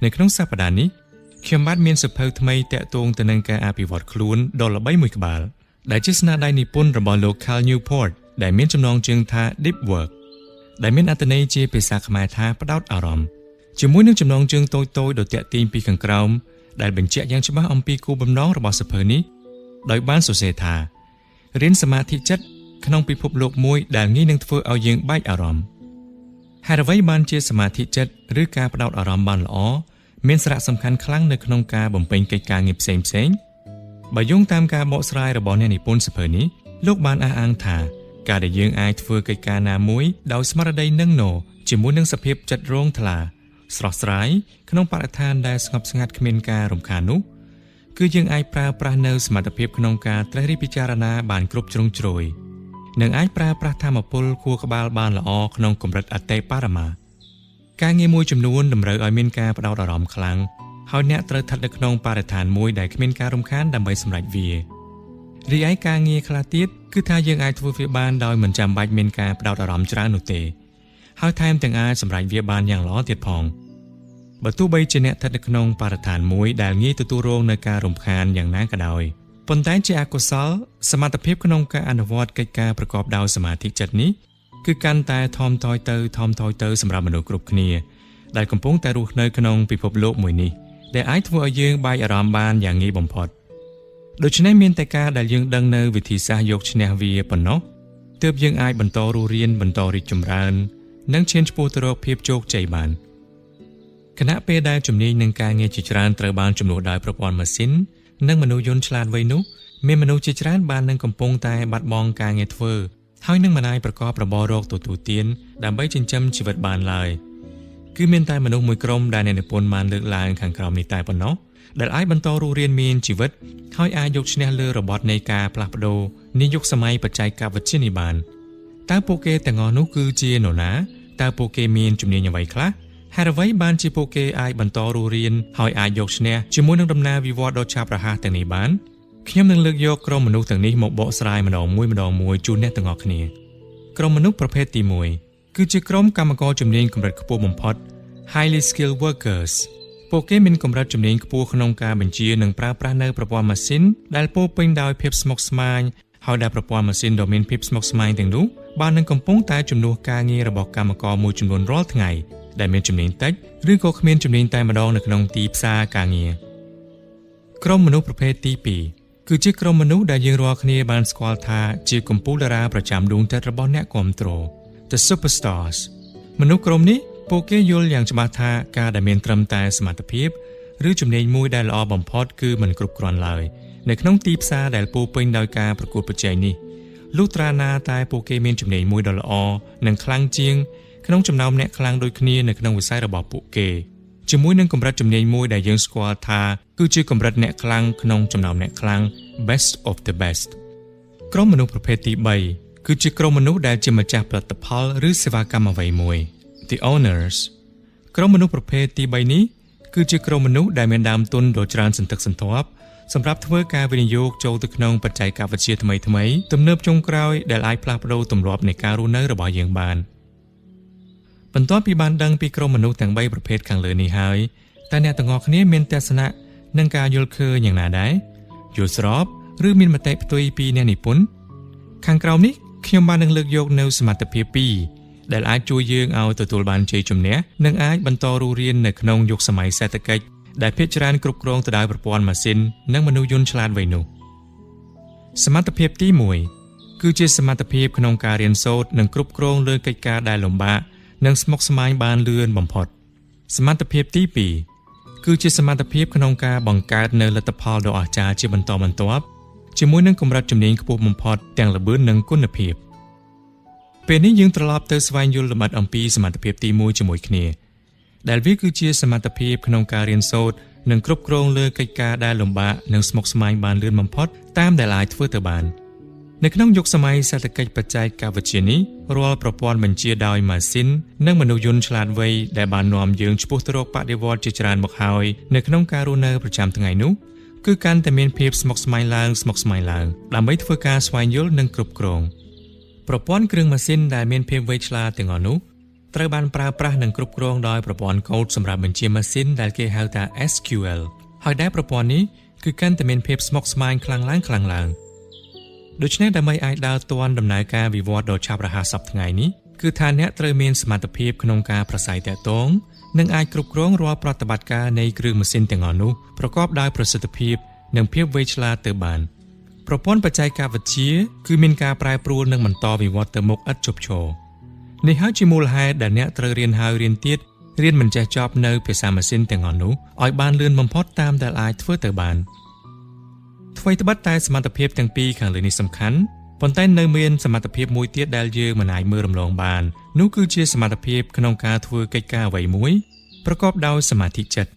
នៅក្នុងសប្តាហ៍នេះខ្ញុំបាទមានសៀវភៅថ្មីតាក់ទងទៅនឹងការអភិវឌ្ឍខ្លួនដ៏ល្បីមួយក្បាលដែលជាស្នាដៃនិពន្ធរបស់លោក Cal Newport ដែលមានចំណងជើងថា Deep Work ដែលមានអត្ថន័យជាភាសាខ្មែរថាផ្ដោតអារម្មណ៍ជាមួយនឹងចំណងជើងតូចៗដ៏ទាក់ទាញពីខាងក្រោមដែលបញ្ជាក់យ៉ាងច្បាស់អំពីគោលបំណងរបស់សៀវភៅនេះដោយបានសរសេរថារៀនសមាធិចិត្តក្នុងពិភពលោកមួយដែលងាយនឹងធ្វើឲ្យយើងបែកអារម្មណ៍ហេតុអ្វីបានជាសមាធិចិត្តឬការផ្ដោតអារម្មណ៍បានល្អមានសារៈសំខាន់ខ្លាំងនៅក្នុងការបំពេញកិច្ចការងារផ្សេងៗបើយោងតាមការបកស្រាយរបស់អ្នកនិពន្ធសៀវភៅនេះលោកបានអះអាងថាការដែលយើងអាចធ្វើកិច្ចការណាមួយដោយស្មារតីនឹងនជាមួយនឹងសភាពចិត្តរងថ្លាស្រស់ស្រាយក្នុងបរិស្ថានដែលស្ងប់ស្ងាត់គ្មានការរំខាននោះគឺយើងអាចប្រើប្រាស់នៅសមត្ថភាពក្នុងការត្រិះរិះពិចារណាបានគ្រប់ជ្រុងជ្រោយនិងអាចប្រើប្រាស់ថាមពលខួរក្បាលបានល្អក្នុងកម្រិតអតិបរមាការងារមួយចំនួនតម្រូវឲ្យមានការផ្ដោតអារម្មណ៍ខ្លាំងហើយអ្នកត្រូវស្ថិតនៅក្នុងបរិស្ថានមួយដែលគ្មានការរំខានដើម្បីសម្រេចវារីឯការងារខ្លះទៀតគឺថាយើងអាចធ្វើវាបានដោយមិនចាំបាច់មានការផ្ដោតអារម្មណ៍ច្រើននោះទេហើយថែមទាំងអាចសម្រេចវាបានយ៉ាងល្អទៀតផងបើទោះបីជាអ្នកស្ថិតនៅក្នុងបរិស្ថានមួយដែលងាយទទួលរងនូវការរំខានយ៉ាងណាក៏ដោយប៉ុន្តែជាអកុសលសមត្ថភាពក្នុងការអនុវត្តកិច្ចការប្រកបដោយសមាធិចិត្តនេះគឺកាន់តែថមថយទៅថមថយទៅសម្រាប់មនុស្សគ្រប់គ្នាដែលកំពុងតែរស់នៅក្នុងពិភពលោកមួយនេះដែលអាចធ្វើឲ្យយើងបែកអារម្មណ៍បានយ៉ាងងាយបំផុតដូច្នេះមានតែការដែលយើងដឹងនៅវិធីសាស្ត្រយកឈ្នះវាប៉ុណ្ណោះទើបយើងអាចបន្តរស់រានបន្តរីកចម្រើននិងឈានឆ្ពោះទៅរកភាពជោគជ័យបានខណៈពេលដែលជំនាញនិងការងារជាច្រើនត្រូវបានជំនួសដោយប្រព័ន្ធម៉ាស៊ីននិងមនុស្សយន្តឆ្លាតវៃនោះមានមនុស្សជាច្រើនបាននឹងកំពុងតែបាត់បង់ការងារធ្វើហើយនឹងមិនអាចប្រកបរបររកទទួលទានដើម្បីចិញ្ចឹមជីវិតបានឡើយគឺមានតែមនុស្សមួយក្រុមដែលអ្នកនិពន្ធបានលើកឡើងខាងក្រោមនេះតែប៉ុណ្ណោះដែលអាចបន្តរស់រានមានជីវិតហើយអាចយកឈ្នះលើរបត់នៃការផ្លាស់ប្ដូរនាយុគសម័យបច្ចេកវិទ្យានេះបានតើពួកគេទាំងអស់នោះគឺជានរណាតើពួកគេមានជំនាញអ្វីខ្លះហេតុអ្វីបានជាពួកគេអាចបន្តរស់រានហើយអាចយកឈ្នះជាមួយនឹងដំណើរវិវត្តដ៏ឆាប់រហ័សទាំងនេះបានខ្ញុំនឹងលើកយកក្រុមមនុស្សទាំងនេះមកបកស្រាយម្ដងមួយម្ដងមួយជូនអ្នកទាំងអស់គ្នាក្រុមមនុស្សប្រភេទទី1គឺជាក្រុមកម្មករជំនាញកម្រិតខ្ពស់បំផុត highly skilled workers ពួកគេមានកម្រិតជំនាញខ្ពស់ក្នុងការបញ្ជានិងប្រើប្រាស់នៅប្រព័ន្ធម៉ាស៊ីនដែលពោពេញដោយភាពស្មុគស្មាញហើយដែលប្រព័ន្ធម៉ាស៊ីនដ៏មានភាពស្មុគស្មាញទាំងនោះបាននឹងកំពុងតែជំនួសការងាររបស់កម្មករមួយចំនួនរាល់ថ្ងៃដែលមានជំនាញតិចឬក៏គ្មានជំនាញតែម្ដងនៅក្នុងទីផ្សារការងារក្រុមមនុស្សប្រភេទទី2គឺជាក្រុមមនុស្សដែលយើងរាល់គ្នាបានស្គាល់ថាជាកម្ពុជាតារាប្រចាំដួងចិត្តរបស់អ្នកគាំទ្រ The Superstars មនុស្សក្រុមនេះពួកគេយល់យ៉ាងច្បាស់ថាការដែលមានត្រឹមតែសមត្ថភាពឬជំនាញមួយដែលល្អបំផុតគឺមិនគ្រប់គ្រាន់ឡើយនៅក្នុងទីផ្សារដែលពោពេញដោយការប្រកួតប្រជែងនេះលុះត្រាណាតែពួកគេមានជំនាញមួយដ៏ល្អនិងខ្លាំងជាងក្នុងចំណោមអ្នកខ្លាំងដូចគ្នានៅក្នុងវិស័យរបស់ពួកគេជាមួយនឹងកម្រិតជំនាញមួយដែលយើងស្គាល់ថាគឺជាកម្រិតអ្នកខ្លាំងក្នុងចំណោមអ្នកខ្លាំង best of the best ក្រុមមនុស្សប្រភេទទី3គឺជាក្រុមមនុស្សដែលជាម្ចាស់ផលិតផលឬសេវាកម្មអ្វីមួយ the owners ក្រុមមនុស្សប្រភេទទី3នេះគឺជាក្រុមមនុស្សដែលមានដើមទុនដ៏ច្រើនសន្ធឹកសន្ធាប់សម្រាប់ធ្វើការវិនិយោគចូលទៅក្នុងបច្ចេកវិទ្យាថ្មីថ្មីទំនើបចុងក្រោយដែលអាចផ្លាស់ប្ដូរទម្លាប់នៃការរស់នៅរបស់យើងបានបន្ទាប់ពីបានដឹងពីក្រុមមនុស្សទាំង3ប្រភេទខាងលើនេះហើយតើអ្នកទាំងអស់គ្នាមានទស្សនៈនិងការយល់ឃើញយ៉ាងណាដែរយល់ស្របឬមានមតិផ្ទុយពីអ្នកនិពន្ធខាងក្រោមនេះខ្ញុំបាននឹងលើកយកនៅសមត្ថភាពពីរដែលអាចជួយយើងឲ្យទទួលបានជ័យជំនះនិងអាចបន្តរស់រាននៅក្នុងយុគសម័យសេដ្ឋកិច្ចដែលភាគច្រើនគ្រប់គ្រងទៅដោយប្រព័ន្ធម៉ាស៊ីននិងមនុស្សយន្តឆ្លាតវៃនោះសមត្ថភាពទី1គឺជាសមត្ថភាពក្នុងការរៀនសូត្រនិងគ្រប់គ្រងលើកិច្ចការដែលលំបាកនិងស្មុគស្មាញបានលឿនបំផុតសមត្ថភាពទី2គឺជាសមត្ថភាពក្នុងការបង្កើតនៅលទ្ធផលដ៏អស្ចារ្យជាបន្តបន្ទាប់ជាមួយនឹងកម្រិតជំនាញខ្ពស់បំផុតទាំងល្បឿននិងគុណភាពពេលនេះយើងត្រឡប់ទៅស្វែងយល់លម្អិតអំពីសមត្ថភាពទី1ជាមួយគ្នាដែលវាគឺជាសមត្ថភាពក្នុងការរៀនសូត្រនិងគ្រប់គ្រងលើកិច្ចការដែលលំបាកនិងស្មុគស្មាញបានលឿនបំផុតតាមដែលអាចធ្វើទៅបាននៅក្នុងយុគសម័យសេដ្ឋកិច្ចបច្ចេកវិទ្យានេះរាល់ប្រព័ន្ធបញ្ជាដោយម៉ាស៊ីននិងមនុស្សយន្តឆ្លាតវៃដែលបាននាំយើងឆ្ពោះទៅរកបដិវត្តន៍ជាច្រើនមកហើយនៅក្នុងការរស់នៅប្រចាំថ្ងៃនោះគឺកាន់តែមានភាពស្មុគស្មាញឡើងស្មុគស្មាញឡើងដើម្បីធ្វើការស្វែងយល់និងគ្រប់គ្រងប្រព័ន្ធគ្រឿងម៉ាស៊ីនដែលមានភាពវៃឆ្លាតទាំងអស់នោះ ត្រូវបានប្រើប្រាស់និងគ្រប់គ្រងដោយប្រព័ន្ធកូដសម្រាប់បញ្ជាម៉ាស៊ីនដែលគេហៅថា SQL ហើយដែលប្រព័ន្ធនេះគឺកាន់តែមានភាពស្មុគស្មាញខ្លាំងឡើងខ្លាំងឡើងដូច្នេះដើម្បីអាចដើរទាន់ដំណើរការវិវត្តដ៏ឆាប់រហ័សសព្វថ្ងៃនេះគឺថាអ្នកត្រូវមានសមត្ថភាពក្នុងការប្រស័យទាក់ទងនិងអាចគ្រប់គ្រងរាល់ប្រតិបត្តិការនៃគ្រឿងម៉ាស៊ីនទាំងអស់នោះប្រកបដោយប្រសិទ្ធភាពនិងភាពវៃឆ្លាតទៅបានប្រព័ន្ធបច្ចេកវិទ្យាគឺមានការប្រែប្រួលនិងបន្តវិវត្តទៅមុខឥតឈប់ឈរនេះហើយជាមូលហេតុដែលអ្នកត្រូវរៀនហើយរៀនទៀតរៀនមិនចេះចប់នៅភាសាម៉ាស៊ីនទាំងអស់នោះឲ្យបានលឿនបំផុតតាមដែលអាចធ្វើទៅបានថ្វីត្បិតតែសមត្ថភាពទាំងពីរខាងលើនេះសំខាន់ប៉ុន្តែនៅមានសមត្ថភាពមួយទៀតដែលយើងមិនអាចមើលរំលងបាននោះគឺជាសមត្ថភាពក្នុងការធ្វើកិច្ចការអ្វីមួយប្រកបដោយសមាធិចិត្ត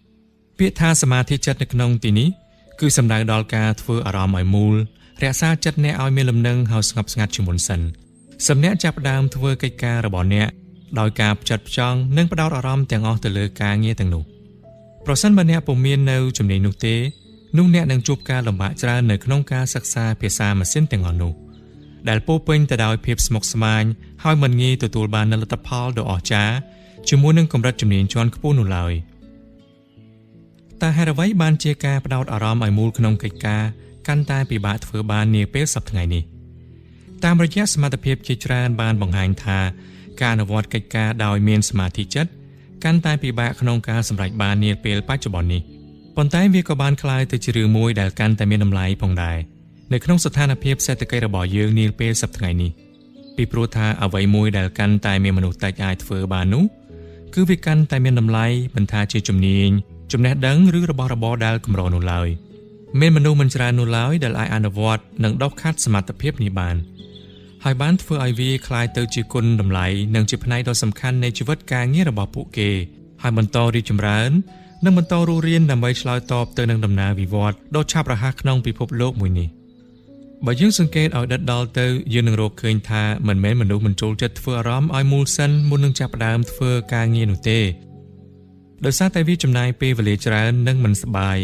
ពាក្យថាសមាធិចិត្តនៅក្នុងទីនេះគឺសំដៅដល់ការធ្វើអារម្មណ៍ឲ្យមូលរក្សាចិត្តអ្នកឲ្យមានលំនឹងហើយស្ងប់ស្ងាត់ជាមុនសិនសម្នាក់ចាប់ផ្ដើមធ្វើកិច្ចការរបស់អ្នកដោយការផ្ចិតផ្ចង់និងផ្ដោតអារម្មណ៍ទាំងអស់ទៅលើការងារទាំងនោះប្រសិនបើអ្នកពុំមាននៅជំនាញនោះទេនោះអ្នកនឹងជួបការលំបាកច្រើននៅក្នុងការសិក្សាភាសាម៉ាស៊ីនទាំងអស់នោះដែលពោរពេញទៅដោយភាពស្មុគស្មាញហើយមិនងាយទទួលបាននូវលទ្ធផលដ៏អស្ចារ្យជាមួយនឹងកម្រិតជំនាញជាន់ខ្ពស់នោះឡើយតើហេតុអ្វីបានជាការផ្ដោតអារម្មណ៍ឲ្យមូលក្នុងកិច្ចការកាន់តែពិបាកធ្វើបាននាពេលសប្តាហ៍ថ្ងៃនេះតាមរយៈសមត្ថភាពជាច្រើនបានបង្ហាញថាការអនុវត្តកិច្ចការដោយមានសមាធិចិត្តកាន់តែពិបាកក្នុងការសម្រេចបាននាពេលបច្ចុប្បន្ននេះប៉ុន្តែវាក៏បានក្លាយទៅជារឿងមួយដែលកាន់តែមានតម្លៃផងដែរនៅក្នុងស្ថានភាពសេដ្ឋកិច្ចរបស់យើងនាពេលសប្តាហ៍ថ្ងៃនេះពីព្រោះថាអ្វីមួយដែលកាន់តែមានមនុស្សតិចអាចធ្វើបាននោះគឺវាកាន់តែមានតម្លៃមិនថាជាជំនាញចំណេះដឹងឬរបស់របរដែលកម្រនោះឡើយមានមនុស្សមិនច្រើននោះឡើយដែលអាចអនុវត្តនិងដុសខាត់សមត្ថភាពនេះបានហើយបានធ្វើឲ្យវាក្លាយទៅជាគុណតម្លៃនិងជាផ្នែកដ៏សំខាន់នៃជីវិតការងាររបស់ពួកគេហើយបន្តរីកចម្រើននិងបន្តរស់រានដើម្បីឆ្លើយតបទៅនឹងដំណើរវិវត្តដ៏ឆាប់រហ័សក្នុងពិភពលោកមួយនេះបើយើងសង្កេតឲ្យដិតដល់ទៅយើងនឹងរកឃើញថាមិនមែនមនុស្សមិនចូលចិត្តធ្វើអារម្មណ៍ឲ្យមូលសិនមុននឹងចាប់ផ្ដើមធ្វើការងារនោះទេដោយសារតែវាចំណាយពេលវេលាច្រើននិងមិនសប្បាយ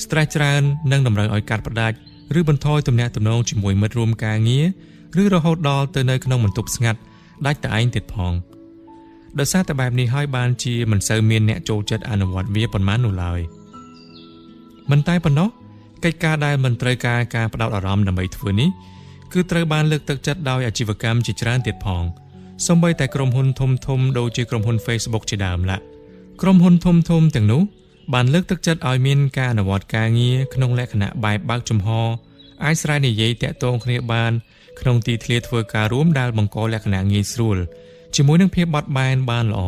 stress ច្រើននិងតម្រូវឲ្យកាត់ផ្ដាច់ឬបន្ថយទំនាក់ទំនងជាមួយមិត្តរួមការងារឬរហូតដល់ទៅនៅក្នុងបន្ទប់ស្ងាត់ដាច់តែឯងទៀតផងដោយសារតែបែបនេះហើយបានជាមិនសូវមានអ្នកចូលចិត្តអនុវត្តវាប៉ុន្មាននោះឡើយមិនតែប៉ុណ្ណោះកិច្ចការដែលមិនត្រូវការការផ្ដោតអារម្មណ៍ដើម្បីធ្វើនេះគឺត្រូវបានលើកទឹកចិត្តដោយអាជីវកម្មជាច្រើនទៀតផងសូម្បីតែក្រុមហ៊ុនធំៗដូចជាក្រុមហ៊ុន Facebook ជាដើមឡាក្រុមហ៊ុនធំៗទាំងនោះបានលើកទឹកចិត្តឲ្យមានការអនុវត្តការងារក្នុងលក្ខណៈបែបបើកចំហអាចស្រែកនិយាយតាក់ទងគ្នាបានក្នុងទីធ្លាធ្វើការរួមដែលបង្កលក្ខណៈងាយស្រួលជាមួយនឹងភាពបត់បែនបានល្អ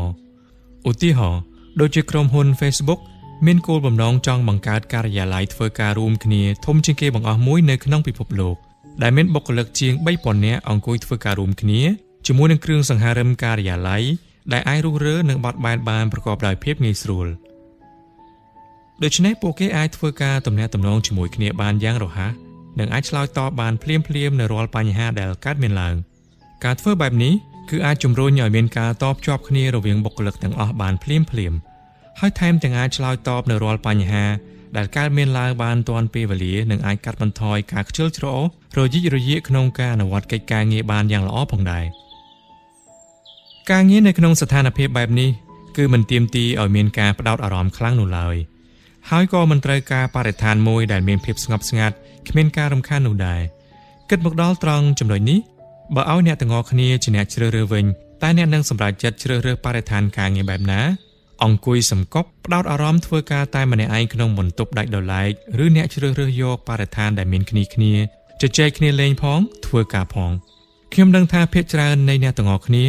ឧទាហរណ៍ដូចជាក្រុមហ៊ុន Facebook មានគោលបំណងចង់បង្កើតការិយាល័យធ្វើការរួមគ្នាធំជាងគេបង្អស់មួយនៅក្នុងពិភពលោកដែលមានបុគ្គលិកជាង 3000 នាក់អង្គុយធ្វើការរួមគ្នាជាមួយនឹងគ្រឿងសង្ហារិមការិយាល័យដែលអាចរុះរើនិងបត់បែនបានប្រកបដោយភាពងាយស្រួលដូច្នេះពួកគេអាចធ្វើការទំនាក់ទំនងជាមួយគ្នាបានយ៉ាងរហ័សនិងអាចឆ្លើយតបបានភ្លាមៗនៅរាល់បញ្ហាដែលកើតមានឡើងការធ្វើបែបនេះគឺអាចជំរុញឲ្យមានការតភ្ជាប់គ្នារវាងបុគ្គលិកទាំងអស់បានភ្លាមៗហើយថែមទាំងអាចឆ្លើយតបនៅរាល់បញ្ហាដែលកើតមានឡើងបានទាន់ពេលវេលានិងអាចកាត់បន្ថយការខ្ជិលច្រអូសរយិករយាកក្នុងការអនុវត្តកិច្ចការងារបានយ៉ាងល្អផងដែរការងារនៅក្នុងស្ថានភាពបែបនេះគឺមិនទាមទារឲ្យមានការផ្ដោតអារម្មណ៍ខ្លាំងនោះឡើយហើយក៏មិនត្រូវការបរិស្ថានមួយដែលមានភាពស្ងប់ស្ងាត់គ្មានការរំខាននោះដែរគិតមកដល់ត្រង់ចំណុចនេះបើឲ្យអ្នកទាំងអស់គ្នាជាអ្នកជ្រើសរើសវិញតើអ្នកនឹងសម្រេចចិត្តជ្រើសរើសបរិស្ថានការងារបែបណាអង្គុយសំកប់ផ្ដោតអារម្មណ៍ធ្វើការតែម្នាក់ឯងក្នុងបន្ទប់ដាច់ដោយឡែកឬអ្នកជ្រើសរើសយកបរិស្ថានដែលមានគ្នាគ្នាជជែកគ្នាលេងផងធ្វើការផងខ្ញុំដឹងថាភាគច្រើននៃអ្នកទាំងអស់គ្នា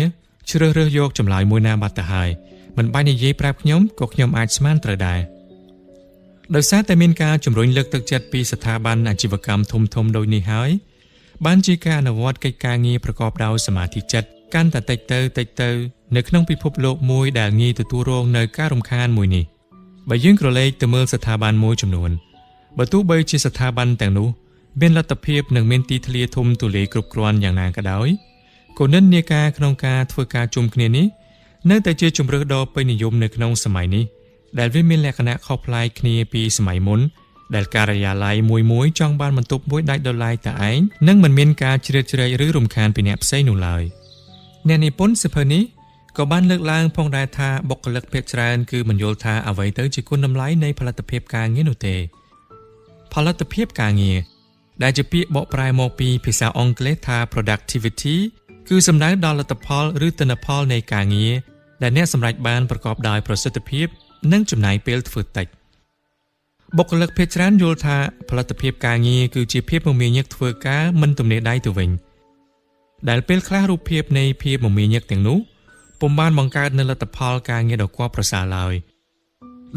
ជ្រើសរើសយកចម្លើយមួយណាបាត់ទៅហើយមិនបាច់និយាយប្រាប់ខ្ញុំក៏ខ្ញុំអាចស្មានត្រូវដែរដោយសារតែមានការជំរុញលើកទឹកចិត្តពីស្ថាប័នអាជីវកម្មធំៗដូចនេះហើយបានជាការអនុវត្តកិច្ចការងារប្រកបដោយសមាធិចិត្តកាន់តែតិចទៅតិចទៅនៅក្នុងពិភពលោកមួយដែលងាយទទួលរងនៅការរំខានមួយនេះបើយើងក្រឡេកទៅមើលស្ថាប័នមួយចំនួនបើទោះបីជាស្ថាប័នទាំងនោះមានលទ្ធភាពនិងមានទីធ្លាធំទូលាយគ្រប់គ្រាន់យ៉ាងណាក៏ដោយក៏និន្នាការក្នុងការធ្វើការជុំគ្នានេះនៅតែជាជម្រើសដ៏ពេញនិយមនៅក្នុងសម័យនេះដែលវាមានលក្ខណៈខុសប្លែកគ្នាពីសម័យមុនដែលការិយាល័យមួយមួយចង់បានបន្ទប់មួយដាច់ដោយឡែកតែឯងនិងមិនមានការជ្រៀតជ្រែកឬរំខានពីអ្នកផ្សេងនោះឡើយអ្នកនិពន្ធសៀវភៅនេះ ក៏បានលើកឡើងផងដែរថាបុគ្គលិកភាគច្រើនគឺមិនយល់ថាអ្វីទៅជាគុណតម្លៃនៃផលិតភាពការងារនោះទេផលិតភាពការងារដែលជាពាក្យបកប្រែមកពីភាសាអង់គ្លេសថា productivity គឺសំដៅដល់លទ្ធផលឬទិន្នផលនៃការងារដែលអ្នកសម្រេចបានប្រកបដោយប្រសិទ្ធភាពនិងចំណាយពេលធ្វើតិចបុគ្គលិកភាគច្រើនយល់ថាផលិតភាពការងារគឺជាភាពមមាញឹកធ្វើការមិនទំនាញដៃទៅវិញដែលពេលខ្លះរូបភាពនៃភាពមមាញឹកទាំងនោះពុំបានបង្កើតនូវលទ្ធផលការងារដ៏គួរប្រសើរឡើយ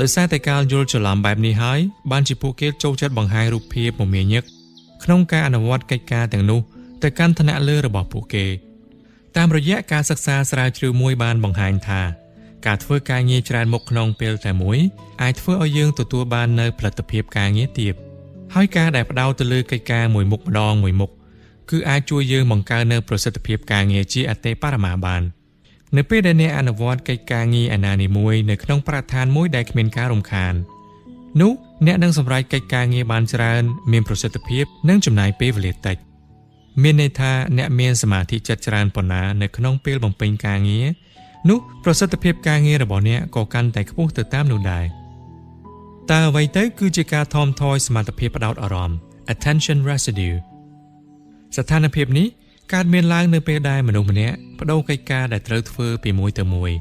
ដោយសារតែការយល់ច្រឡំបែបនេះហើយបានជាពួកគេចូលចិត្តបង្ហាញរូបភាពមមាញឹកក្នុងការអនុវត្តកិច្ចការទាំងនោះទៅកាន់ឋានៈលើរបស់ពួកគេតាមរយៈការសិក្សាស្រាវជ្រាវមួយបានបង្ហាញថាការធ្វើការងារច្រើនមុខក្នុងពេលតែមួយអាចធ្វើឲ្យយើងទទួលបាននូវផលិតភាពការងារទាបហើយការដែលផ្ដោតទៅលើកិច្ចការមួយមុខម្ដងមួយមុខគឺអាចជួយយើងបង្កើននូវប្រសិទ្ធភាពការងារជាអតិបរមាបាននៅពេលដែលអ្នកអនុវត្តកិច្ចការងារឯណានីមួយនៅក្នុងបរិស្ថានមួយដែលគ្មានការរំខាននោះអ្នកនឹងសម្រេចកិច្ចការងារបានច្រើនមានប្រសិទ្ធភាពនិងចំណាយពេលវេលាតិចមានន័យថាអ្នកមានសមាធិចិត្តច្រើនប៉ុណ្ណានៅក្នុងពេលបំពេញការងារនោះប្រសិទ្ធភាពការងាររបស់អ្នកក៏កាន់តែខ្ពស់ទៅតាមនោះដែរតើអ្វីទៅគឺជាការថមថយសមត្ថភាពផ្ដោតអារម្មណ៍ attention residue ស្ថានភាពនេះកើតមានឡើងនៅពេលដែលមនុស្សម្នាក់ប្ដូរកិច្ចការដែលត្រូវធ្វើពីមួយទៅមួយ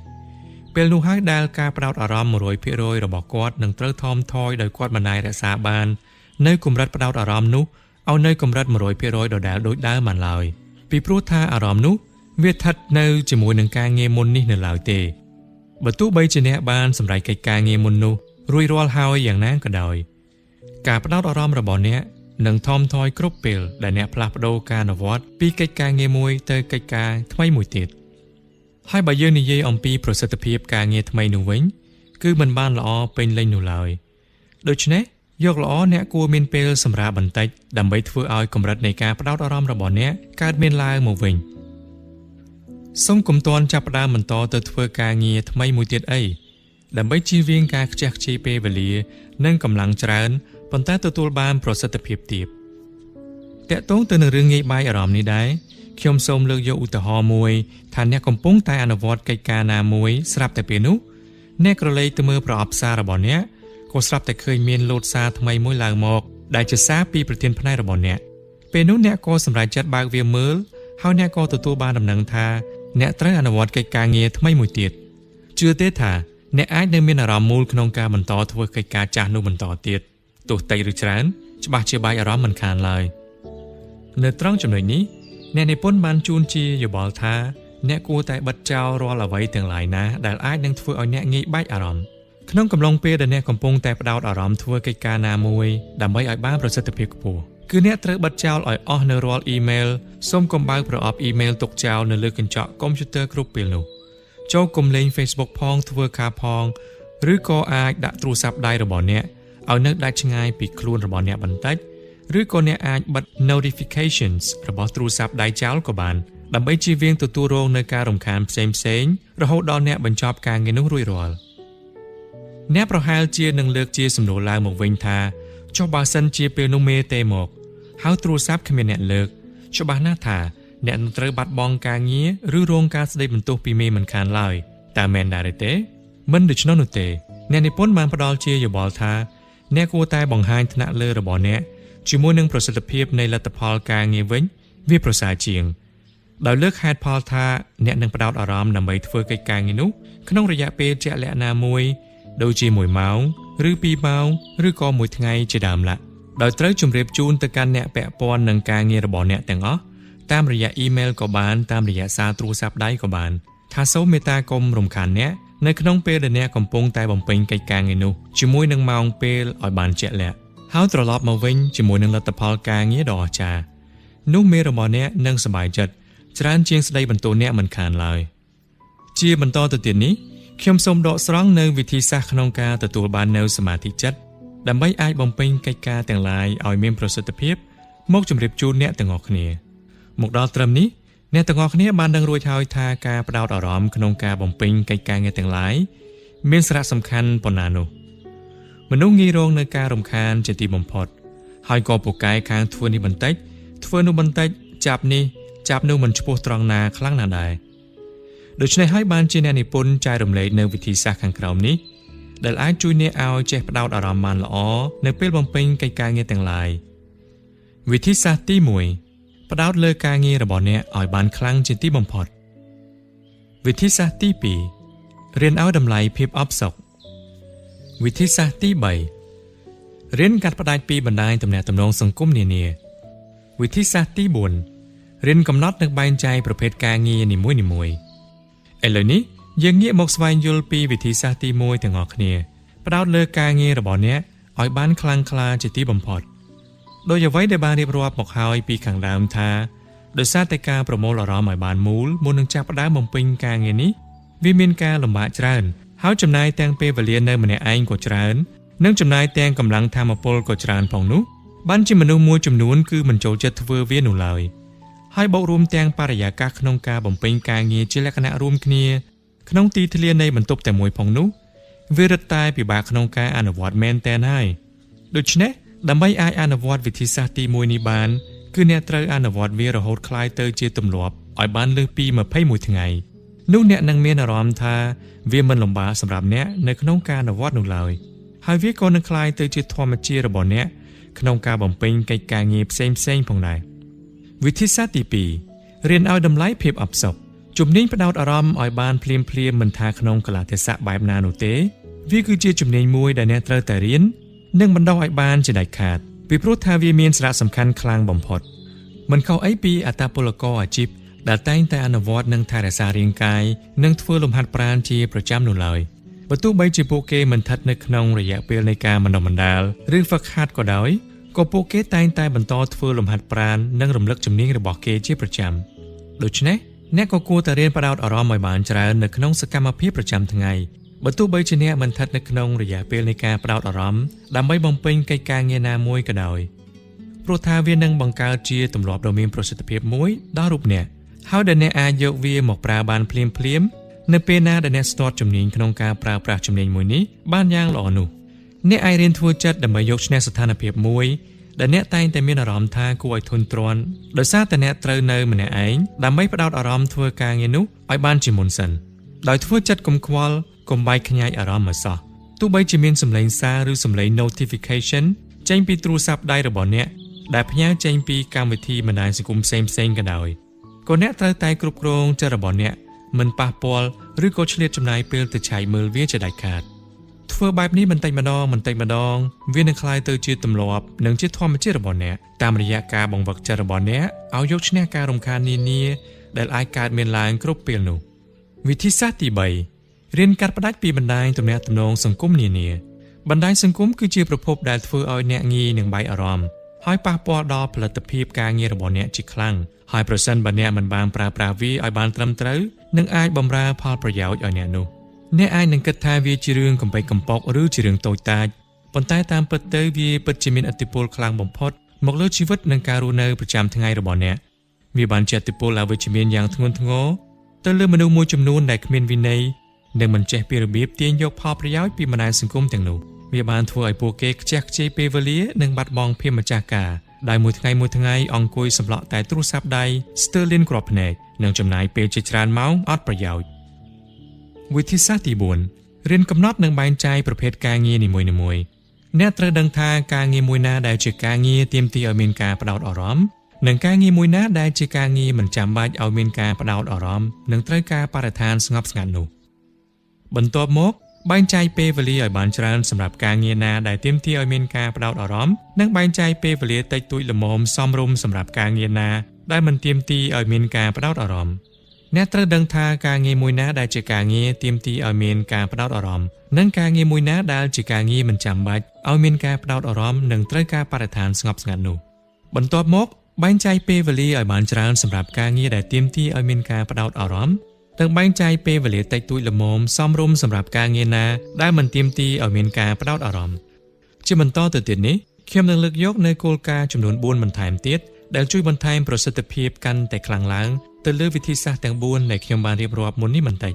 ពេលនោះហើយដែលការផ្ដោតអារម្មណ៍100%របស់គាត់នឹងត្រូវថមថយដោយគាត់មិនអាចរក្សាបាននៅកម្រិតផ្ដោតអារម្មណ៍នោះឲ្យនៅកម្រិត100%ដដែលដូចដើមបានឡើយពីព្រោះថាអារម្មណ៍នោះវាស្ថិតនៅជាមួយនឹងការងារមុននេះនៅឡើយទេបើទោះបីជាអ្នកបានសម្រេចកិច្ចការងារមុននោះរួចរាល់ហើយយ៉ាងណាក៏ដោយការផ្ដោតអារម្មណ៍របស់អ្នកនឹងថមថយគ្រប់ពេលដែលអ្នកផ្លាស់ប្ដូរការអនុវត្តពីកិច្ចការងារមួយទៅកិច្ចការថ្មីមួយទៀតហើយបើយើងនិយាយអំពីប្រសិទ្ធភាពការងារថ្មីនោះវិញគឺមិនបានល្អពេញលេញនោះឡើយដូច្នេះយកល្អអ្នកគួរមានពេលសម្រាកបន្តិចដើម្បីធ្វើឲ្យកម្រិតនៃការផ្ដោតអារម្មណ៍របស់អ្នកកើតមានឡើងមកវិញសូមកុំទាន់ចាប់ផ្ដើមបន្តទៅធ្វើការងារថ្មីមួយទៀតអីដើម្បីជៀសវាងការខ្ជះខ្ជាយពេលវេលានិងកម្លាំងច្រើនប៉ុន្តែទទួលបានប្រសិទ្ធភាពទាបតាក់ទងទៅនឹងរឿងងាយបាយអារម្មណ៍នេះដែរខ្ញុំសូមលើកយកឧទាហរណ៍មួយថាអ្នកកំពុងតែអនុវត្តកិច្ចការណាមួយស្រាប់តែពេលនោះអ្នកក្រឡេកទៅមើលប្រអប់សាររបស់អ្នកក៏ស្រាប់តែឃើញមានលោតសារថ្មីមួយឡើងមកដែលជាសារពីប្រធានផ្នែករបស់អ្នកពេលនោះអ្នកក៏សម្រេចចិត្តបើកវាមើលហើយអ្នកក៏ទទួលបានដំណឹងថាអ្នកត្រូវអនុវត្តកិច្ចការងារថ្មីមួយទៀតជឿទេថាអ្នកអាចនៅមានអារម្មណ៍មូលក្នុងការបន្តធ្វើកិច្ចការចាស់នោះបន្តទៀតទោះតិចឬច្រើនច្បាស់ជាបាយអារម្មណ៍មិនខានឡើយនៅត្រង់ចំណុចនេះអ្នកនិពន្ធបានជូនជាយោបល់ថាអ្នកគួរតែបិទចោលរាល់អ្វីទាំងឡាយណាដែលអាចនឹងធ្វើឲ្យអ្នកងាយបែកអារម្មណ៍ក្នុងកំឡុងពេលដែលអ្នកកំពុងតែផ្ដោតអារម្មណ៍ធ្វើកិច្ចការណាមួយដើម្បីឲ្យបានប្រសិទ្ធភាពខ្ពស់គឺអ្នកត្រូវបិទចោលឲ្យអស់នៅរាល់អ៊ីមែលសូមកុំបើកប្រអប់អ៊ីមែលទុកចោលនៅលើកញ្ចក់កុំព្យូទ័រគ្រប់ពេលនោះចូលកុំលេង Facebook ផងធ្វើការផងឬក៏អាចដាក់ទូរស័ព្ទដៃរបស់អ្នកឲ្យនៅដាច់ឆ្ងាយពីខ្លួនរបស់អ្នកបន្តិចឬក៏អ្នកអាចបិទ notifications របស់ទូរស័ព្ទដៃចោលក៏បានដើម្បីជៀសវាងទទួលរងនៅការរំខានផ្សេងៗរហូតដល់អ្នកបញ្ចប់ការងារនោះរួចរាល់អ្នកប្រហែលជានឹងលើកជាសំណួរឡើងមកវិញថាចុះបើសិនជាពេលនោះមេទេមកហើយទូរស័ព្ទគ្មានអ្នកលើកច្បាស់ណាស់ថាអ្នកនឹងត្រូវបាត់បង់ការងារឬរងការស្ដីបន្ទោសពីមេមិនខានឡើយតើមែនដែរទេមិនដូច្នោះនោះទេអ្នកនិពន្ធបានផ្ដល់ជាយោបល់ថាអ្នកគួរតែបង្ហាញថ្នាក់លើរបស់អ្នកជាមួយនឹងប្រសិទ្ធភាពនៃលទ្ធផលការងារវិញវាប្រសើរជាងដោយលើកហេតុផលថាអ្នកនឹងផ្ដោតអារម្មណ៍ដើម្បីធ្វើកិច្ចការងារនោះក្នុងរយៈពេលជាក់លាក់ណាមួយដូចជា1ម៉ោងឬ2ម៉ោងឬក៏មួយថ្ងៃជាដើមឡាដោយត្រូវជម្រាបជូនទៅកាន់អ្នកពាក់ព័ន្ធនឹងការងាររបស់អ្នកទាំងអស់តាមរយៈអ៊ីមែលក៏បានតាមរយៈសារទូរស័ព្ទដៃក៏បានថាសូមមេត្តាកុំរំខានអ្នកនៅក្នុងពេលដែលអ្នកកំពុងតែបំពេញកិច្ចការងារនោះជាមួយនឹងម៉ោងពេលឲ្យបានជាក់លាក់ហើយត្រឡប់មកវិញជាមួយនឹងលទ្ធផលការងារដ៏អស្ចារ្យនោះមេរបស់អ្នកនឹងសប្បាយចិត្តច្រើនជាងស្ដីបន្ទោសអ្នកមិនខានឡើយជាបន្តទៅទៀតនេះខ្ញុំសូមដកស្រង់នៅវិធីសាស្ត្រក្នុងការទទួលបាននូវសមាធិចិត្តដើម្បីអាចបំពេញកិច្ចការទាំងឡាយឲ្យមានប្រសិទ្ធភាពមកជម្រាបជូនអ្នកទាំងអស់គ្នាមកដល់ត្រឹមនេះអ្នកទាំងអស់គ្នាបានដឹងរួចហើយថាការផ្ដោតអារម្មណ៍ក្នុងការបំពេញកិច្ចការងារទាំងឡាយមានសារៈសំខាន់ប៉ុណ្ណានោះមនុស្សងាយរងនៅការរំខានជាទីបំផុតហើយក៏ពូកែខាងធ្វើនេះបន្តិចធ្វើនោះបន្តិចចាប់នេះចាប់នោះមិនឆ្ពោះត្រង់ណាខ្លាំងណាស់ដែរ ដូច្នេះហើយបានជាអ្នកនិពន្ធចែករំលែកនៅវិធីសាស្ត្រខាងក្រោមនេះដែលអាចជួយអ្នកឲ្យចេះផ្ដោតអារម្មណ៍បានល្អនៅពេលបំពេញកិច្ចការងារទាំងឡាយវិធីសាស្ត្រទី1ផ្ដោតលើការងាររបស់អ្នកឲ្យបានខ្លាំងជាទីបំផុតវិធីសាស្ត្រទី2រៀនឲ្យតម្លៃភាពអផ្សុកវិធីសាស្ត្រទី3រៀនកាត់ផ្តាច់ពីបណ្ដាញទំនាក់ទំនងសង្គមនានាវិធីសាស្ត្រទី4រៀនកំណត់និងបែងចែកប្រភេទការងារនីមួយៗឥឡូវនេះយើងងាកមកស្វែងយល់ពីវិធីសាស្ត្រទី1ទាំងអស់គ្នាផ្ដោតលើការងាររបស់អ្នកឲ្យបានខ្លាំងក្លាជាទីបំផុតដោយអ្វីដែលបានរៀបរាប់មកហើយពីខាងដើមថាដោយសារតែការប្រមូលអារម្មណ៍ឲ្យបានមូលមុននឹងចាប់ផ្ដើមបំពេញការងារនេះវាមានការលំបាកច្រើនហើយចំណាយទាំងពេលវេលានៅម្នាក់ឯងក៏ច្រើននិងចំណាយទាំងកម្លាំងថាមពលក៏ច្រើនផងនោះបានជាមនុស្សមួយចំនួនគឺមិនចូលចិត្តធ្វើវានោះឡើយហើយបូករួមទាំងបរិយាកាសក្នុងការបំពេញការងារជាលក្ខណៈរួមគ្នាក្នុងទីធ្លានៃបន្ទប់តែមួយផងនោះវារឹតតែពិបាកក្នុងការអនុវត្តមែនទែនហើយដូច្នេះដើម្បីអាចអនុវត្តវិធីសាស្ត្រទី1នេះបានគឺអ្នកត្រូវអនុវត្តវារហូតក្លាយទៅជាទម្លាប់ឲ្យបានលើសពី21ថ្ងៃនោះអ្នកនឹងមានអារម្មណ៍ថាវាមិនលំបាកសម្រាប់អ្នកនៅក្នុងការអនុវត្តនោះឡើយហើយវាក៏នឹងក្លាយទៅជាធម្មជាតិរបស់អ្នកក្នុងការបំពេញកិច្ចការងារផ្សេងៗផងដែរវិធីសាស្ត្រទី2រៀនឲ្យតម្លៃភាពអផ្សុកជំនាញផ្ដោតអារម្មណ៍ឲ្យបានភ្លាមៗមិនថាក្នុងកលៈទេសៈបែបណានោះទេវាគឺជាជំនាញមួយដែលអ្នកត្រូវតែរៀននិងបណ្ដុះឲ្យបានជាដាច់ខាតពីព្រោះថាវាមានសារៈសំខាន់ខ្លាំងបំផុតមិនខុសអីពីអត្តពលករអាជីពដែលតែងតែអនុវត្តនិងថែរក្សារាងកាយនិងធ្វើលំហាត់ប្រាណជាប្រចាំនោះឡើយបើទោះបីជាពួកគេមិនស្ថិតនៅក្នុងរយៈពេលនៃការបណ្ដុះបណ្ដាលឬហ្វឹកហាត់ក៏ដោយក៏ពួកគេតែងតែបន្តធ្វើលំហាត់ប្រាណនិងរំលឹកជំនាញរបស់គេជាប្រចាំដូច្នេះអ្នកក៏គួរតែរៀនផ្ដោតអារម្មណ៍ឲ្យបានច្រើននៅក្នុងសកម្មភាពប្រចាំថ្ងៃបើទោះបីជាអ្នកមិនស្ថិតនៅក្នុងរយៈពេលនៃការផ្ដោតអារម្មណ៍ដើម្បីបំពេញកិច្ចការងារណាមួយក៏ដោយព្រោះថាវានឹងបង្កើតជាទម្លាប់ដ៏មានប្រសិទ្ធភាពមួយដល់រូបអ្នកហើយដែលអ្នកអាចយកវាមកប្រើបានភ្លាមៗនៅពេលណាដែលអ្នកស្ទាត់ជំនាញក្នុងការប្រើប្រាស់ជំនាញមួយនេះបានយ៉ាងល្អនោះអ្នកអាចរៀនធ្វើចិត្តដើម្បីយកឈ្នះស្ថានភាពមួយដែលអ្នកតែងតែមានអារម្មណ៍ថាគួរឲ្យធុញទ្រាន់ដោយសារតែអ្នកត្រូវនៅម្នាក់ឯងដើម្បីផ្ដោតអារម្មណ៍ធ្វើការងារនោះឲ្យបានជាមុនសិនដោយធ្វើចិត្តកុំខ្វល់កុំបែកខ្ញែកអារម្មណ៍ឲ្យសោះទោះបីជាមានសំឡេងសារឬសំឡេង notification ចេញពីទូរស័ព្ទដៃរបស់អ្នកដែលផ្ញើចេញពីកម្មវិធីបណ្ដាញសង្គមផ្សេងៗក៏ដោយក៏អ្នកត្រូវតែគ្រប់គ្រងចិត្តរបស់អ្នកមិនប៉ះពាល់ឬក៏ឆ្លៀតចំណាយពេលទៅឆែកមើលវាជាដាច់ខាតធ្វើបែបនេះបន្តិចម្ដងបន្តិចម្ដងវានឹងក្លាយទៅជាទម្លាប់និងជាធម្មជាតិរបស់អ្នកតាមរយៈការបង្វឹកចិត្តរបស់អ្នកឲ្យយកឈ្នះការរំខាននានាដែលអាចកើតមានឡើងគ្រប់ពេលនោះវិធីសាស្ត្រទី3រៀនកាត់ផ្តាច់ពីបណ្ដាញទំនាក់ទំនងសង្គមនានាបណ្ដាញសង្គមគឺជាប្រភពដែលធ្វើឲ្យអ្នកងាយនឹងបែកអារម្មណ៍ហើយប៉ះពាល់ដល់ផលិតភាពការងាររបស់អ្នកជាខ្លាំងហើយប្រសិនបើអ្នកមិនបានប្រើប្រាស់វាឲ្យបានត្រឹមត្រូវនឹងអាចបំរើផលប្រយោជន៍ឲ្យអ្នកនោះអ្នកអាចនឹងគិតថាវាជារឿងកំប៉ិកកំប៉ុកឬជារឿងតូចតាចប៉ុន្តែតាមពិតទៅវាពិតជាមានឥទ្ធិពលខ្លាំងបំផុតមកលើជីវិតនិងការរស់នៅប្រចាំថ្ងៃរបស់អ្នកវាបានជះឥទ្ធិពលអវិជ្ជមានយ៉ាងធ្ងន់ធ្ងរទៅលើមនុស្សមួយចំនួនដែលគ្មានវិន័យនិងមិនចេះពីរបៀបទាញយកផលប្រយោជន៍ពីបណ្ដាញសង្គមទាំងនោះវាបានធ្វើឲ្យពួកគេខ្ជះខ្ជាយពេលវេលានិងបាត់បង់ភាពម្ចាស់ការដែលមួយថ្ងៃមួយថ្ងៃអង្គុយសម្លក់តែទូរស័ព្ទដៃស្ទើរលៀនគ្រាប់ភ្នែកនិងចំណាយពេលជាច្រើនម៉ោងអត់ប្រយោជន៍វិធីសាស្ត្រទី4រៀនកំណត់និងបែងចែកប្រភេទការងារនីមួយៗអ្នកត្រូវដឹងថាការងារមួយណាដែលជាការងារទាមទារឲ្យមានការផ្ដោតអារម្មណ៍និងការងារមួយណាដែលជាការងារមិនចាំបាច់ឲ្យមានការផ្ដោតអារម្មណ៍និងត្រូវការបរិស្ថានស្ងប់ស្ងាត់នោះបន្ទាប់មកបែងចែកពេលវេលាឲ្យបានច្រើនសម្រាប់ការងារណាដែលទាមទារឲ្យមានការផ្ដោតអារម្មណ៍និងបែងចែកពេលវេលាតិចតួចល្មមសមរម្យសម្រាប់ការងារណាដែលមិនទាមទារឲ្យមានការផ្ដោតអារម្មណ៍អ្នកត្រូវដឹងថាការងារមួយណាដែលជាការងារទាមទារឲ្យមានការផ្ដោតអារម្មណ៍និងការងារមួយណាដែលជាការងារមិនចាំបាច់ឲ្យមានការផ្ដោតអារម្មណ៍និងត្រូវការបរិស្ថានស្ងប់ស្ងាត់នោះបន្ទាប់មកបែងចែកពេលវេលាឲ្យបានច្រើនសម្រាប់ការងារដែលទាមទារឲ្យមានការផ្ដោតអារម្មណ៍និងបែងចែកពេលវេលាតិចតួចល្មមសមរម្យសម្រាប់ការងារណាដែលមិនទាមទារឲ្យមានការផ្ដោតអារម្មណ៍ជាបន្តទៅទៀតនេះខ្ញុំនឹងលើកយកនៅគោលការណ៍ចំនួន4បន្ថែមទៀតដែលជួយបន្ថែមប្រសិទ្ធភាពកាន់តែខ្លាំងឡើងទៅលើវិធីសាស្ត្រទាំង4ដែលខ្ញុំបានរៀបរាប់មុននេះបន្តិច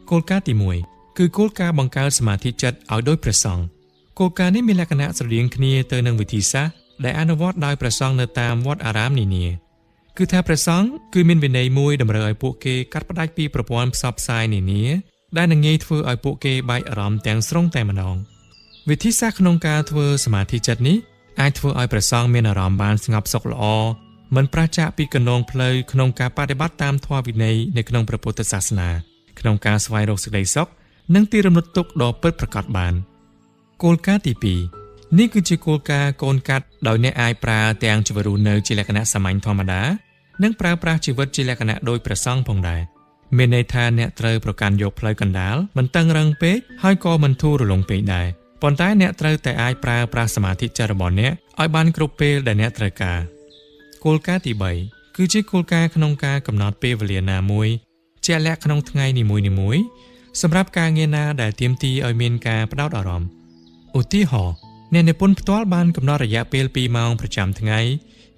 គោលការណ៍ទី1គឺគោលការណ៍បង្កើតសមាធិចិត្តឲ្យដូចព្រះសង្ឃគោលការណ៍នេះមានលក្ខណៈស្រដៀងគ្នាទៅនឹងវិធីសាស្ត្រដែលអនុវត្តដោយព្រះសង្ឃនៅតាមវត្តអារាមនានា គឺថាព្រះសង្ឃគឺមានវិន័យមួយតម្រូវឲ្យពួកគេកាត់ផ្តាច់ពីប្រព័ន្ធផ្សព្វផ្សាយនានាដែលនឹងងាយធ្វើឲ្យពួកគេបែកអារម្មណ៍ទាំងស្រុងតែម្ដងវិធីសាស្ត្រក្នុងការធ្វើសមាធិចិត្តនេះអាចធ្វើឲ្យព្រះសង្ឃមានអារម្មណ៍បានស្ងប់សុខល្អមិនប្រាសចាកពីគន្លងផ្លូវក្នុងការបដិបត្តិតាមធម៌វិន័យនៅក្នុងព្រះពុទ្ធសាសនាក្នុងការស្វែងរកសេចក្តីសុខនិងទីរំលត់ទុក្ខដ៏ពិតប្រាកដបានគោលការណ៍ទី2នេះគឺជាគោលការណ៍កូនកាត់ដោយអ្នកអាចប្រើទាំងជីវិតរស់នៅជាលក្ខណៈសាមញ្ញធម្មតានិងប្រើប្រាស់ជីវិតជាលក្ខណៈដូចព្រះសង្ឃផងដែរមានន័យថាអ្នកត្រូវប្រកាន់យកផ្លូវកណ្ដាលមិនតឹងរឹងពេកហើយក៏មិនធូររលុងពេកដែរប៉ុន្តែអ្នកត្រូវតែអាចប្រើប្រាស់សមាធិចិត្តរបស់អ្នកឲ្យបានគ្រប់ពេលដែលអ្នកត្រូវការគោលការណ៍ទី3គឺជាគោលការណ៍ក្នុងការកំណត់ពេលវេលាណាមួយជាក់លាក់ក្នុងថ្ងៃនីមួយៗសម្រាប់ការងារណាដែលទាមទារឲ្យមានការផ្ដោតអារម្មណ៍ឧទាហរណ៍អ្នកនិពន្ធផ្ទាល់បានកំណត់រយៈពេល2ម៉ោងប្រចាំថ្ងៃ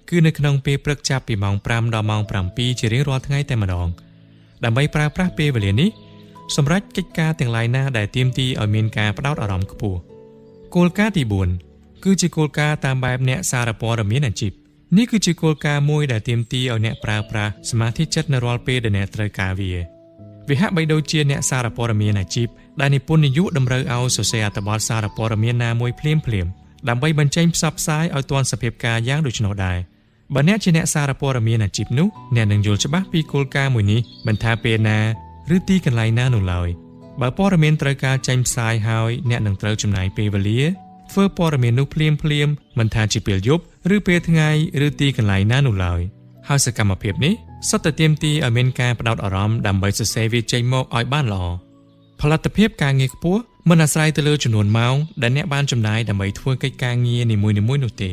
គឺនៅក្នុងពេលព្រឹកចាប់ពីម៉ោង5ដល់ម៉ោង7ជារៀងរាល់ថ្ងៃតែម្ដងដើម្បីប្រើប្រាស់ពេលវេលានេះសម្រាប់កិច្ចការទាំងឡាយណាដែលទាមទារឲ្យមានការផ្ដោតអារម្មណ៍ខ្ពស់គោលការណ៍ទី4គឺជាគោលការណ៍តាមបែបអ្នកសារព័ត៌មានអាជីពនេះគឺជាគោលការណ៍មួយដែលទាមទារឲ្យអ្នកប្រើប្រាស់សមាធិចិត្តនៅរាល់ពេលដែលអ្នកត្រូវការវាវាហាក់បីដូចជាអ្នកសារព័ត៌មានអាជីពដែលនិពន្ធនាយកតម្រូវឲ្យសរសេរអត្ថបទសារព័ត៌មានណាមួយភ្លាមៗដើម្បីបញ្ចេញផ្សព្វផ្សាយឲ្យទាន់សភាពការណ៍យ៉ាងដូច្នោះដែរបើអ្នកជាអ្នកសារព័ត៌មានអាជីពនោះអ្នកនឹងយល់ច្បាស់ពីគោលការណ៍មួយនេះមិនថាពេលណាឬទីកន្លែងណានោះឡើយបើព័ត៌មានត្រូវការចេញផ្សាយហើយអ្នកនឹងត្រូវចំណាយពេលវេលាធ្វើព័ត៌មាននោះភ្លាមៗមិនថាជាពេលយប់ឬពេលថ្ងៃឬទីកន្លែងណានោះឡើយហើយសកម្មភាពនេះសុទ្ធតែទាមទារឲ្យមានការផ្ដោតអារម្មណ៍ដើម្បីសរសេរវាចេញមកឲ្យបានល្អផលិតភាពការងារខ្ពស់មិនអាស្រ័យទៅលើចំនួនម៉ោងដែលអ្នកបានចំណាយដើម្បីធ្វើកិច្ចការងារនីមួយៗនោះទេ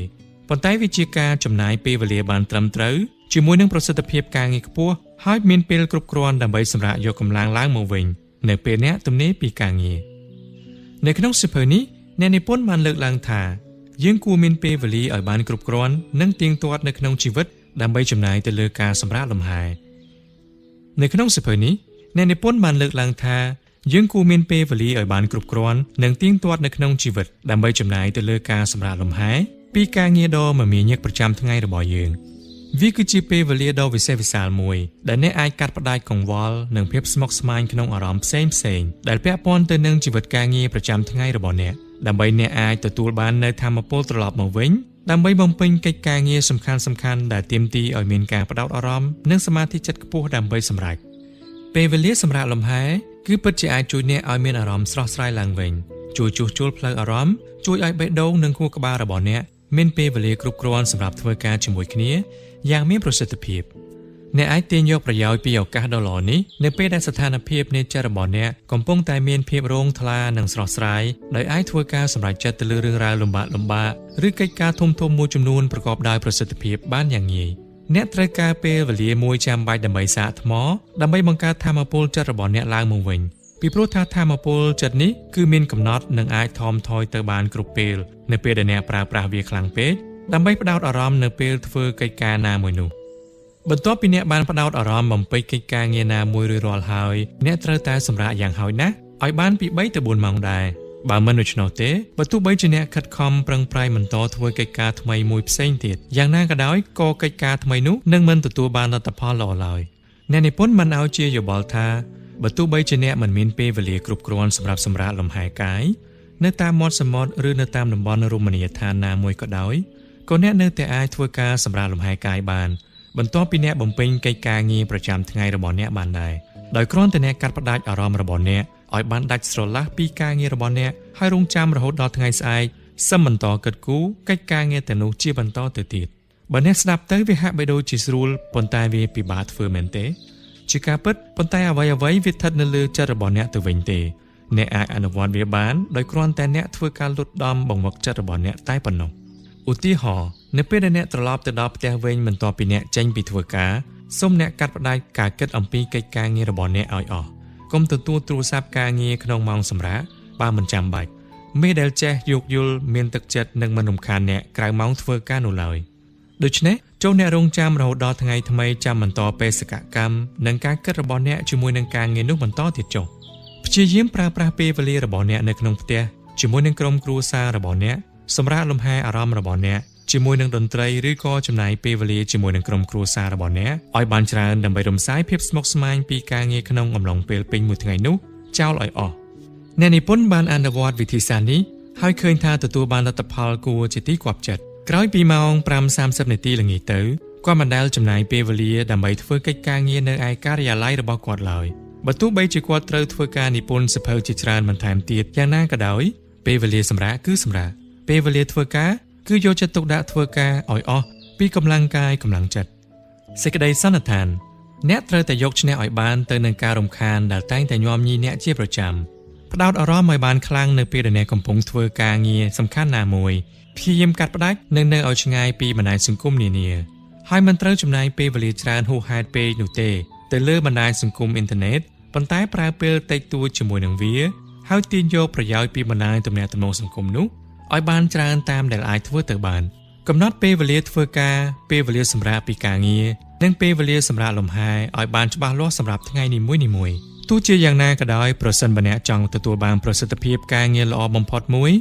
ប៉ុន្តែវាជាការចំណាយពេលវេលាបានត្រឹមត្រូវជាមួយនឹងប្រសិទ្ធភាពការងារខ្ពស់ហើយមានពេលគ្រប់គ្រាន់ដើម្បីសម្រាកយកកម្លាំងឡើងមកវិញនៅពេលអ្នកទំនេរពីការងារនៅក្នុងសៀវភៅនេះអ្នកនិពន្ធបានលើកឡើងថាយើងគួរមានពេលវេលាឲ្យបានគ្រប់គ្រាន់និងទៀងទាត់នៅក្នុងជីវិតដើម្បីចំណាយទៅលើការសម្រាកលំហែនៅក្នុងសៀវភៅនេះអ្នកនិពន្ធបានលើកឡើងថាយើងគួរមានពេលវេលាឲ្យបានគ្រប់គ្រាន់និងទៀងទាត់នៅក្នុងជីវិតដើម្បីចំណាយទៅលើការសម្រាកលំហែពីការងារដ៏មមាញឹកប្រចាំថ្ងៃរបស់យើងវាគឺជាពេលវេលាដ៏វិសេសវិសាលមួយដែលអ្នកអាចកាត់ផ្តាច់កង្វល់និងភាពស្មុគស្មាញក្នុងអារម្មណ៍ផ្សេងៗដែលពាក់ព័ន្ធទៅនឹងជីវិតការងារប្រចាំថ្ងៃរបស់អ្នកដើម្បីអ្នកអាចទទួលបាននូវថាមពលត្រឡប់មកវិញដើម្បីបំពេញកិច្ចការងារសំខាន់ៗដែលទាមទារឲ្យមានការផ្ដោតអារម្មណ៍និងសមាធិចិត្តខ្ពស់ដើម្បីសម្រេចពេលវេលាសម្រាកលំហែគឺពិតជាអាចជួយអ្នកឲ្យមានអារម្មណ៍ស្រស់ស្រាយឡើងវិញជួយជួសជុលផ្លូវអារម្មណ៍ជួយឲ្យបេះដូងនិងខួរក្បាលរបស់អ្នកមានពេលវេលាគ្រប់គ្រាន់សម្រាប់ធ្វើការជាមួយគ្នាយ៉ាងមានប្រសិទ្ធភាពអ្នកអាចទាញយកប្រយោជន៍ពីឱកាសដ៏ល្អនេះនៅពេលដែលស្ថានភាពនៃចិត្តរបស់អ្នកកំពុងតែមានភាពរងថ្លានិងស្រស់ស្រាយដោយអាចធ្វើការសម្រេចចិត្តទៅលើរឿងរ៉ាវលំបាកៗឬកិច្ចការធំៗមួយចំនួនប្រកបដោយប្រសិទ្ធភាពបានយ៉ាងងាយអ្នកត្រូវការពេលវេលាមួយចាំបាច់ដើម្បីសាកថ្មដើម្បីបង្កើតថាមពលចិត្តរបស់អ្នកឡើងមកវិញពីព្រោះថាថាមពលចិត្តនេះគឺមានកំណត់និងអាចថមថយទៅបានគ្រប់ពេលនៅពេលដែលអ្នកប្រើប្រាស់វាខ្លាំងពេកដើម្បីផ្ដោតអារម្មណ៍នៅពេលធ្វើកិច្ចការណាមួយនោះបន្ទាប់ពីអ្នកបានផ្ដោតអារម្មណ៍បំពេញកិច្ចការងារណាមួយរួចរាល់ហើយអ្នកត្រូវតែសម្រាកយ៉ាងហោចណាស់ឲ្យបានពី3ទៅ4ម៉ោងដែរបើមិនដូច្នោះទេបើទោះបីជាអ្នកខិតខំប្រឹងប្រែងបន្តធ្វើកិច្ចការថ្មីមួយផ្សេងទៀតយ៉ាងណាក៏ដោយក៏កិច្ចការថ្មីនោះនឹងមិនទទួលបានលទ្ធផលល្អឡើយអ្នកនិពន្ធបានឲ្យជាយោបល់ថាបើទោះបីជាអ្នកមិនមានពេលវេលាគ្រប់គ្រាន់សម្រាប់សម្រាកលំហែកាយនៅតាមមាត់សមុទ្រឬនៅតាមតំបន់រមណីយដ្ឋានណាមួយក៏ដោយក៏អ្នកនៅតែអាចធ្វើការសម្រាកលំហែកាយបានបន្ទាប់ពីអ្នកបំពេញកិច្ចការងារប្រចាំថ្ងៃរបស់អ្នកបានដែរដោយគ្រាន់តែអ្នកកាត់ផ្តាច់អារម្មណ៍របស់អ្នកឲ្យបានដាច់ស្រឡះពីការងាររបស់អ្នកហើយរងចាំរហូតដល់ថ្ងៃស្អែកសឹមបន្តគិតគូរកិច្ចការងារទាំងនោះជាបន្តទៅទៀតបើអ្នកស្ដាប់ទៅវាហាក់បីដូចជាស្រួលប៉ុន្តែវាពិបាកធ្វើមែនទេជាការពិតប៉ុន្តែអ្វីៗវាស្ថិតនៅលើចិត្តរបស់អ្នកទៅវិញទេអ្នកអាចអនុវត្តវាបានដោយគ្រាន់តែអ្នកធ្វើការលត់ដំបង្វឹកចិត្តរបស់អ្នកតែប៉ុណ្ណោះឧទាហរណ៍នៅពេលដែលអ្នកត្រឡប់ទៅដល់ផ្ទះវិញបន្ទាប់ពីអ្នកចេញពីធ្វើការសូមអ្នកកាត់ផ្តាច់ការគិតអំពីកិច្ចការងាររបស់អ្នកឲ្យអស់កុំទទួលទូរស័ព្ទការងារក្នុងម៉ោងសម្រាកបើមិនចាំបាច់មេដែលចេះយោគយល់មានទឹកចិត្តនិងមិនរំខានអ្នកក្រៅម៉ោងធ្វើការនោះឡើយដូច្នេះចូលអ្នករងចាំរហូតដល់ថ្ងៃថ្មីចាំបន្តបេសកកម្មនិងការគិតរបស់អ្នកជាមួយនឹងការងារនោះបន្តទៀតចុះព្យាយាមប្រើប្រាស់ពេលវេលារបស់អ្នកនៅក្នុងផ្ទះជាមួយនឹងក្រុមគ្រួសាររបស់អ្នកសម្រាប់លំហែអារម្មណ៍របស់អ្នកជា ជាមួយនឹងតន្ត្រីឬក៏ចំណាយពេលវេលាជាមួយនឹងក្រុមគ្រួសាររបស់អ្នកឲ្យបានច្រើនដើម្បីរំសាយភាពស្មុគស្មាញពីការងារក្នុងអំឡុងពេលពេញមួយថ្ងៃនោះចោលឲ្យអស់អ្នកនិពន្ធបានអនុវត្តវិធីសាស្ត្រនេះហើយឃើញថាទទួលបានលទ្ធផលគួរជាទីគាប់ចិត្តក្រោយពីម៉ោង5:30នាទីល្ងាចទៅគាត់មិនដែលចំណាយពេលវេលាដើម្បីធ្វើកិច្ចការងារនៅឯការិយាល័យរបស់គាត់ឡើយបើទោះបីជាគាត់ត្រូវធ្វើការនិពន្ធសៀវភៅជាច្រើនបន្ថែមទៀតយ៉ាងណាក៏ដោយពេលវេលាសម្រាកគឺសម្រាកពេលវេលាធ្វើការគឺយកចិត្តទុកដាក់ធ្វើការឲ្យអស់ពីកម្លាំងកាយកម្លាំងចិត្តសេចក្តីសន្និដ្ឋានអ្នកត្រូវតែយកឈ្នះឲ្យបានទៅនឹងការរំខានដែលតែងតែញាំញីអ្នកជាប្រចាំផ្ដោតអារម្មណ៍ឲ្យបានខ្លាំងនៅពេលដែលអ្នកកំពុងធ្វើការងារសំខាន់ណាមួយព្យាយាមកាត់ផ្ដាច់និងនៅឲ្យឆ្ងាយពីបណ្ដាញសង្គមនានាហើយមិនត្រូវចំណាយពេលវេលាច្រើនហួសហេតុពេកនោះទេទៅលើបណ្ដាញសង្គមអ៊ីនធឺណិតប៉ុន្តែប្រើពេលតិចតួចជាមួយនឹងវាហើយទាញយកប្រយោជន៍ពីបណ្ដាញទំនាក់ទំនងសង្គមនោះឲ្យបានច្រើនតាមដែលអាចធ្វើទៅបានកំណត់ពេលវេលាធ្វើការពេលវេលាសម្រាកពីការងារនិងពេលវេលាសម្រាកលំហែឲ្យបានច្បាស់លាស់សម្រាប់ថ្ងៃនីមួយៗទោះជាយ៉ាងណាក៏ដោយប្រសិនបើអ្នកចង់ទទួលបានប្រសិទ្ធភាពការងារល្អបំផុតមួយ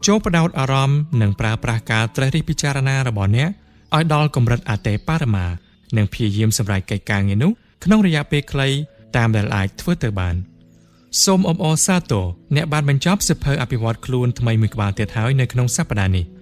ចូលផ្ដោតអារម្មណ៍និងប្រើប្រាស់ការត្រិះរិះពិចារណារបស់អ្នកឲ្យដល់កម្រិតអតិបរមានិងព្យាយាមសម្រេចកិច្ចការងារនោះក្នុងរយៈពេលខ្លីតាមដែលអាចធ្វើទៅបានសូមអបអរសាទរអ្នកបានបញ្ចប់សៀវភៅអភិវឌ្ឍខ្លួនថ្មីមួយក្បាលទៀតហើយនៅក្នុងសប្តាហ៍នេះ។